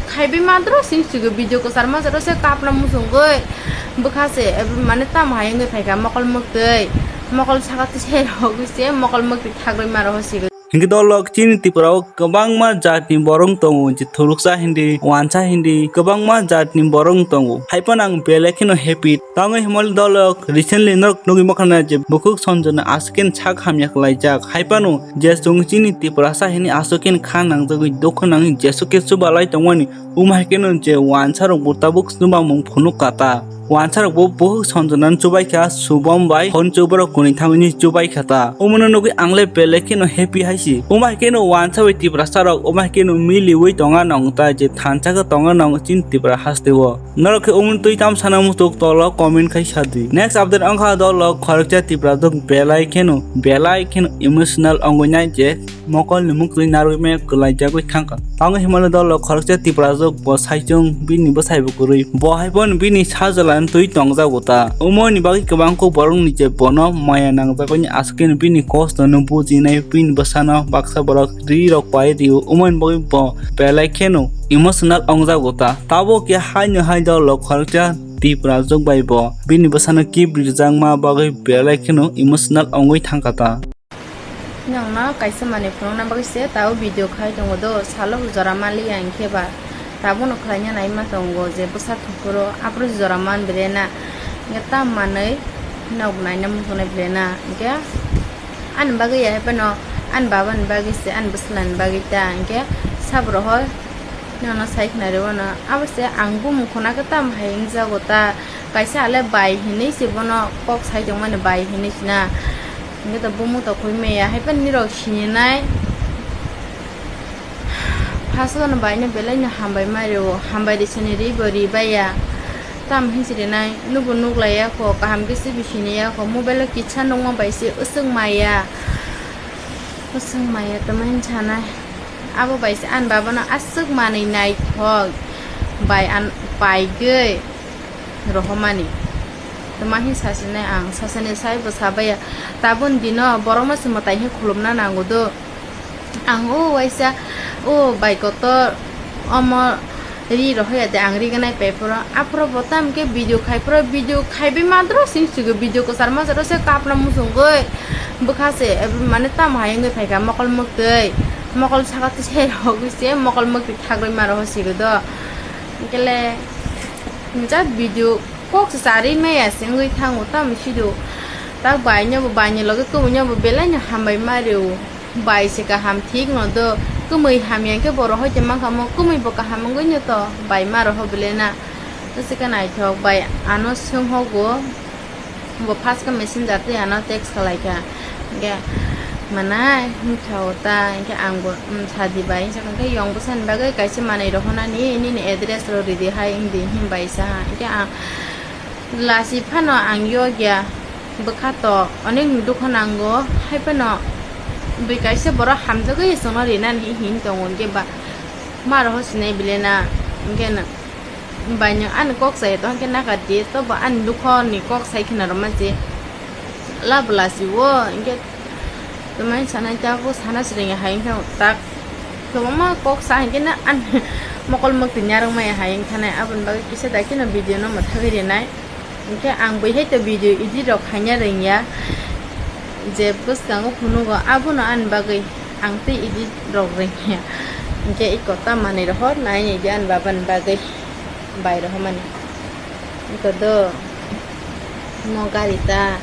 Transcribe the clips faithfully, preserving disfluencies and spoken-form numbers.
Khaibai madro sing sugo video kwchar majaro se kapna muchungwi bwkha se, mane tamo hai wngwi phaikha mokol mwktwi, mokol saka tisai rogwi se mokol mwktwi thagrwi ma roho sigo. Hinkhe dolok chini Tripura o kwbangma jatni borok tongo, je thuruksa hindi, wansa hindi, kwbangma jatni borok tongo. Haiphano ang belai kheno happy. Tangwi himoli dolok recently norok nugwi mankha na je bukhuk sonjona aswk khe sak hamya khlaijak. Haiphano je chwng chini Tiprasa hini aswk khe kha nangjagwi dukha nangwi jeswk khe chubalai tongmani, wngma hai kheno je wansa rok bo tabuk chubamung phunuk kha ta. Wansa rok bo bukhuk sonjona chubai kha, Subom bai hwn chuborok kuni thangwi chubai kha ta. Omono nugwi ang le belai kheno happy hai si. Wngma hai kheno wansa bai Tiprasa rok wngma hai kheno miliwi tonga nang ta je thansa khe tonga nang chini Tripura haste o. Norok khe omono twi tam sana muchuk tolo comment khai sa di. Next update wngkha dolok khoroksa Tiprajwk belai kheno, belai kheno emotional wngwi nai je mokolni mwktwi narwkmaya kwlaijagwi thangkha. Tangwi himali dolok khoroksa Tiprajwk bo saichung bini bwsaibo kwrwi. Bo hai phano bini sajwlani twi tongjago ta. Umoni bagwi kwbang kuk borokni je bono maya nangjagwi aswk khe bini kosto no bujinai bini bwsano baksa borok ri rok pai rio. Umoni bagwi bo belai kheno emotional wngjago ta. Tabuk khe haino hai dolok khoroksa Tiprajwk bai bo bini bwsano gift rijakma bagwi belai kheno emotional wngwi thangkha ta. Nokno kaisa manwi phunukna bagwi se tabuk video khai tongo do, salo jora manliya hinkhe ba tabukno khlaina naima tongo je bwsa thukuro aphuru jora man belai na, hinkhe tam manwi nok naina muchungnai belai na, hinkhe ani bagwi ya hai phano ani babani bagwi se ani bwswlani bagwi ta, hinkhe sabo rohor. Nono sai khna rw no, abo se ang bumung khuna khe tamo hai wngjago ta, kaisa ale bai hinwi se bono kok sai tongmani, bai hinwi se na, hwnkhe to bumung to khoi maya hai phano nirok sininai. First o no bai no belai no hambai ma rw, hambai rw sini ri bo ri baya, tamo hinwi se rinai, nubo nuk lai ya kho, kaham khe se bo sini ya kho, mobile o kisa nukma bai se usuk maya, usuk maya tamo hinwi sanai. Abo bai se ani babano aswk manwi naithok bai an-, paigwi rohormani. Tamo hin sasinai ang, sasani saibo sabaya. Tabun dino borokno se mwtai hin khulumna nango do. Ang o waisa o bai kotor omo ri rohoya de ang riganai paiporo. Aphuru bo tamo khe video khai phuru video khaibai madro sing sugo video kwchar majaro se kapna muchungwi bwkha se mane tamo hai wngwi phaikha mokol mwktwi. Mokol saka tisai rogwi se mokol mwktwi thagrwi ma roho sigo do. Hinkhe le jat video kok se charwi maya se wngwi thango tamo sido. Tak bai no bo bai ni loge kwmwi no bo belai no hambai ma rw. Bai se kaham thik no do. Kwmwi hamya hinkhe borok hoi te mankha mo kwmwi bo kaham wngwi no to bai ma roho belai na. Tei se khe naithok bai ano swnghogo. Bo first khe messenger tei ano text khlai kha, hinkhe manai wngkha o ta, hinkhe ang bo, um, sadi bai wngkha, hinkhe yong bwsani bagwi kaisa manwi rohornani nini address rw ridi hai wngdi him bai sa, hinkhe ang lasi phano ang yokya bwkha to onek ni dukha nango, hai phano bui kaisa borok hamjagwi chwngno rinani hin tongo, hinkhe ba ma rohor sinai belai na, hinkhe na. Bai nwng ani kok sai tong khe naka di, to bo ani dukho ni kok sai khna rwma se. La bwla si o, hinkhe twmai sanai ta bo sana swrwngya hai wngkha tak. Kwbangma kok sa hinkhe na ani mokol mwktwi narwkmaya hai wngkha nai, aboni bagwi kisa dai kheno video no mwthagwi rinai. Hinkhe ang bai hai to video edit rok khaina rwngya, je bwskango phunugo abono ani bagwi ang tei edit rok rwngya. Hinkhe eko ta manwi rohor nai nai di ani babani bagwi. Bai rohormani. Ito do. Mo gari ta.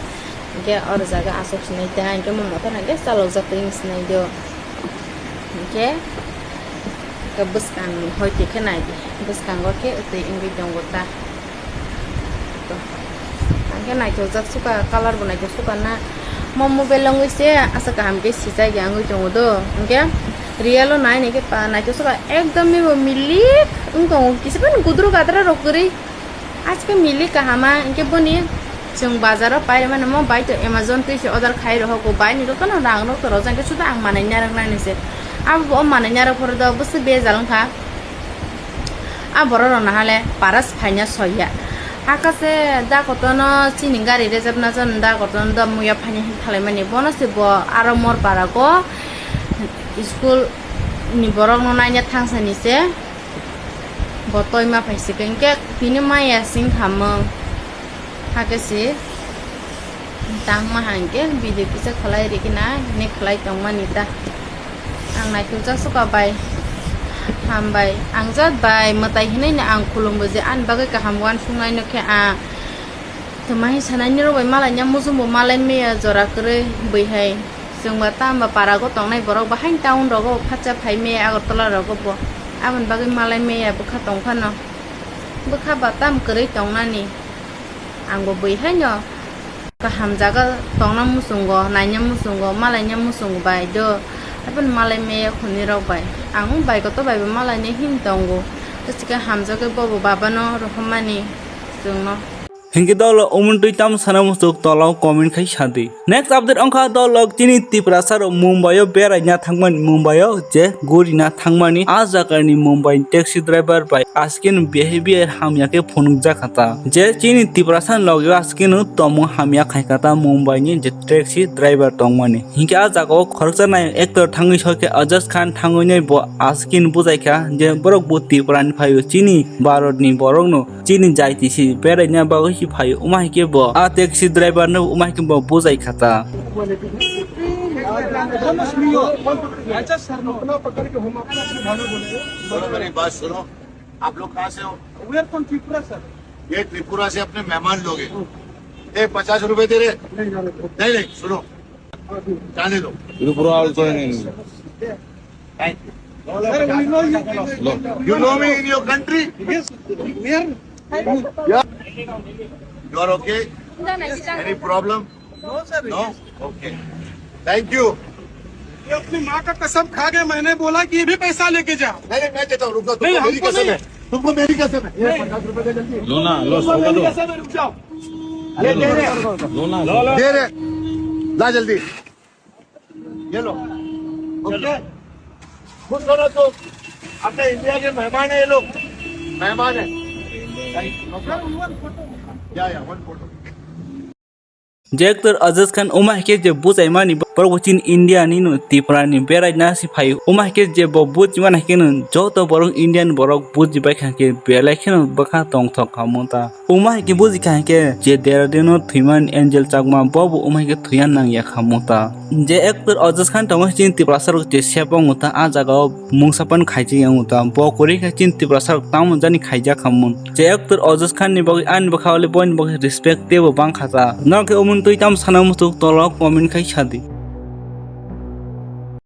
Hinkhe oro jaga aswk sinai ta. Hinkhe mo motor hinkhe chalokjak twi wng sinai do. Hinkhe, hinkhe bwskang hoi twi khe nai di. Bwskango khe twi wngwi tongo ta. To. Hinkhe naithokjak suka, colour bo naithok suka na. Mo mobile wngwi se aswk kaham khe sijak ya wngwi tongo do. Hinkhe real o nai nai khe pa naithok suka ekdom ebo milik wng tongo. Kisa phano gudru gadra rok kwrwi. Aske milik kahama, hinkhe boni chwng bazar o pai rwmani mo bai to Amazon twi se order khai rohogo, bai ni dokan o rang rok to rojak, hinkhe suda ang manwi narwk nani se. Abo bo manwi narwk phuru do bwswk bejal wngkha. A borok rok nahale para se phaina soiya. Hakha se da kotor no chini gari rejepna jon da kotor no da muya phaina hin khalai mani. Bono se bo aro mor para go school ni borok no naina thangsa ni se. Bo toima phai se khe, hwnkhe tini maya sing khamung. Hakhe se tangma hangkhe video kisa khlai rikina hini khlai tongmani ta. Ang naithokjak suka bai. Hambai. Ang jat bai mwtai hinwi no ang khulumbo je ani bagwi kaham uansuknai no khe ang. Twmai sanai nirok bai malai nya muchung bo malai maya jora kwrwi bui hai. Chwng ba tamo ba para o tongnai borok bo haino town rogo phatsa phai maya Agartala rogo bo. Aboni bagwi malai maya bwkha tong phano. Bwkha ba tam kwrwi tongnani. Ang bo bui haino kaham jaga tongna muchungo, naina muchungo, malaina muchungo bai do. Aboni malai maya khunirok bai. Ang bai kotor bai bo malaina him tongo. Bwswk khe hamjagwi bobo babano rohormani chwngno. Hinkhe dolo umon twi tamo sana muchuk tolao comment khai sadi. Next update wngkha dolo chini Tiprasa rok Mumbai o beraina thangmani, Mumbai o je gurina thangmani, a jagani Mumbai taxi driver bai askin behavior hamya khe phunukjak kha ta. Je chini Tiprasa ni logi o askin no tomung hamya khai kha ta Mumbai ni je taxi driver tongmani. Hinkhe a jaga o khoroksa nai actor thangwi sokhe Ajaz Khan thangwi nai bo askin bujai kha je borok bo Tripura ni phaio chini Bharat ni borok no. Chini jaiti si beraina bagwi si phaio, wngma hai khe bo a taxi driver no wngma hai khe bo bujai kha ta. अच्छा सर, अपना पकड़ के हम अपना सुधारो बोले। सुनो मेरी बात सुनो, आप लोग कहाँ से हो? We are from Tripura, sir. ये त्रिपुरा से अपने मेहमान लोग हैं। ये पचास रुपए दे रहे। नहीं, नहीं, नहीं। नहीं, नहीं, सुनो, जाने दो। Tripura also in India. Thank you. Sir, we know you. You know me in your country? Yes, we are. Yeah. You are okay? Any problem? No, sir. No? Okay. Thank you. ये अपनी माँ का कसम खा गए, मैंने बोला कि ये भी पैसा लेके जा। नहीं, नहीं, मैं देता हूँ, रुक जाओ, नहीं, तुमको मेरी हमको कसम नहीं। है, तुमको मेरी कसम है। ये नहीं। पचास रुपए दे जल्दी। लो ना, लो, तुमको सौ का मेरी दो। कसम है, रुक जाओ। अरे, दे रहे। लो ना, लो। दे रहे। ला जल्दी। ये लो। ओके। खुश हो ना तुम? अपने इंडिया के मेहमान है ये लोग। मेहमान है। या, या, one photo. Je actor Ajaz Khan wngma hai khe je bujaimani borok bo chini India ni no Tripura ni beraina si phaio. Wngma hai khe je bo bujimani hai khe no joto borok Indian borok bujibai kha khe belai kheno bwkha tongthok kha mota. Wngma hai khe buji kha hai khe je Dehradun o thwimani Angel Chakma bo bo wngma hai khe thwiya nang ya kha mota. Je actor Ajaz Khan tongo chini Tiprasa rok je sepong ta a jaga o mungsa pan khaijak yang ta bo kwrwi khe chini Tiprasa rok tamo jani khaijak kha mun. Je actor Ajaz Khan ni bagwi ani bwkha ole boini bagwi respect teibo bang kha ta. Norok khe omo twi tamo sana muchuk tolo comment khai sadi.